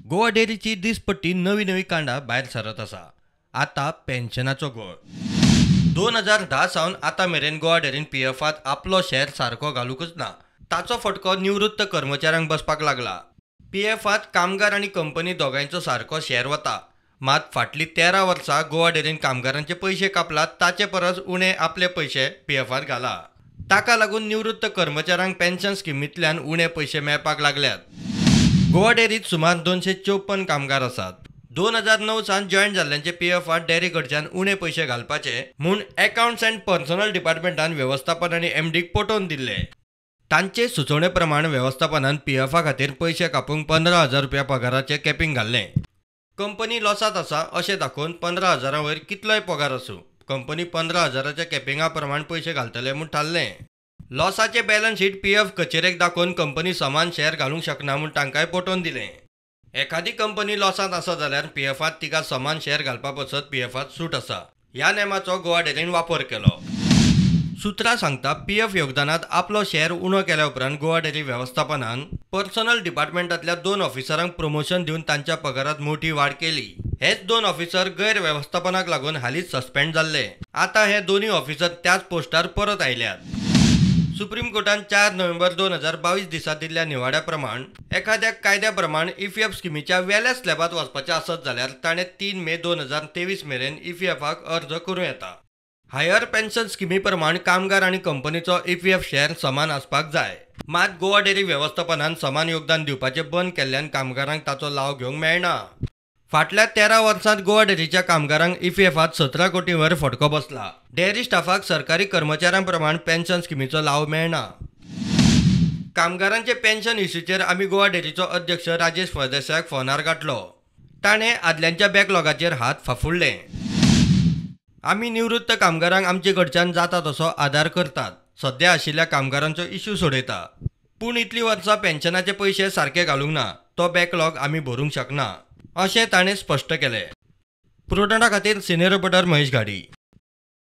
गोवा डेअरीची दिसपट्टी नवी नवी कांडां भायर सरत आसा. आतां पेन्शनाचो घोळ. 2010 सावन आतां मेरेन गोवा डेअरीन पीएफांत आपलो शेअर सारको घालूंकच ना. ताचो फटको निवृत्त कर्मचाऱ्यांक बसपाक लागला. पीएफांत कामगार आनी कंपनी दोगांयचो सारको शेअर वता. मात फाटलीं 13 वर्सां गोवा डेअरीन कामगारांचे पयशे कापलात ताचे परस उणे आपले पयशे पीएफांत घाला. ताका लागून निवृत्त कर्मचाऱ्यांक पेन्शन स्किमींतल्यान उणे पयशे मेळपाक लागल्यात. गोवा डेअरीत सुमार 254 कामगार आसात. 2009 सावन जॉयन जाल्ल्यांचे पीएफांत डेअरी कडच्यान उणे पयशे घालपाचे म्हूण अकावंट्स अँड पर्सनल डिपार्टमेंटान वेवस्थापन आनी एमडीक पटोवन दिल्ले. तांचे सुचोवणे प्रमाण वेवस्थापनान पीएफा खातीर पयशे कापूंक 15,000 रुपया पगाराचें कॅपिंग घाल्लें. कंपनी लॉसांत आसा अशें दाखोवन 15,000 वयर कितलोय पगार आसूं कंपनी 15,000च्या कॅपिंगा प्रमाण पयशे घालतले म्हूण थारलें. लॉसाचें बॅलन्स शीट पीएफ कचेरेक दाखोवन कंपनी समान शेअर घालूंक शकना म्हूण तांकांय पटोवन दिलें. एखादी कंपनी लॉसांत आसा जाल्यार पीएफांत तिका समान शेअर घालपा पासत पीएफांत सूट आसा. ह्या नेमाचो गोवा डेअरीन वापर केलो. सुत्रां सांगता पीएफ योगदानांत आपलो शेअर उणो केल्या उपरांत गोवा डेअरी वेवस्थापनान पर्सनल डिपार्टमेंटांतल्या 2 ऑफिसरांक प्रमोशन दिवन तांच्या पगारांत मोठी वाड केली. हेच 2 ऑफिसर गैरवेवस्थापनाक लागून हालींच सस्पेंड जाल्ले. आतां हे दोनूय ऑफिसर त्याच पोस्टार परत आयल्यात. सुप्रीम कोर्टान 4 नोव्हेंबर 2022 दिसा दिल्ल्या निवाड्या प्रमाण एखाद्या कायद्या प्रमाण ईपीएफ स्किमीच्या वेल्या स्लॅबांत वचपाचें आसत जाल्यार ताणें 3 मे 2023 मेरेन ईपीएफाक अर्ज करूं येता. हायर पेन्शन स्किमी प्रमाण कामगार आनी कंपनीचो ईपीएफ शेअर समान आसपाक जाय. मात गोवा डेअरी वेवस्थापनान समान योगदान दिवपाचें बंद केल्ल्यान कामगारांक ताचो लाव घेवंक मेळना. फाटल्या 13 वर्सांत गोवा डेअरीच्या कामगारांक ईपीएफांत 17 कोटी वयर फटको बसला. डेअरी स्टाफाक सरकारी कर्मचाऱ्यां प्रमाण पेन्शन स्किमीचो लाव मेळना. कामगारांचे पेन्शन इश्यूचेर आमी गोवा डेअरीचो अध्यक्ष राजेश फळदेसायाक फोनार गाठलो. ताणें आदल्यांच्या बॅकलॉगाचेर हात फाफुडले. आमी निवृत्त कामगारांक आमचे कडच्यान जाता तसो आदार करतात. सद्या आशिल्ल्या कामगारांचो इश्यू सोडयता. पूण इतलीं वर्सां पेन्शनाचे पयशे सारके घालूंक ना. तो बॅकलॉग आमी भरूंक शकना अशें ताणें स्पश्ट केलें. पुरवठा खातीर सिनियर रिपोर्टर महेश घाडी.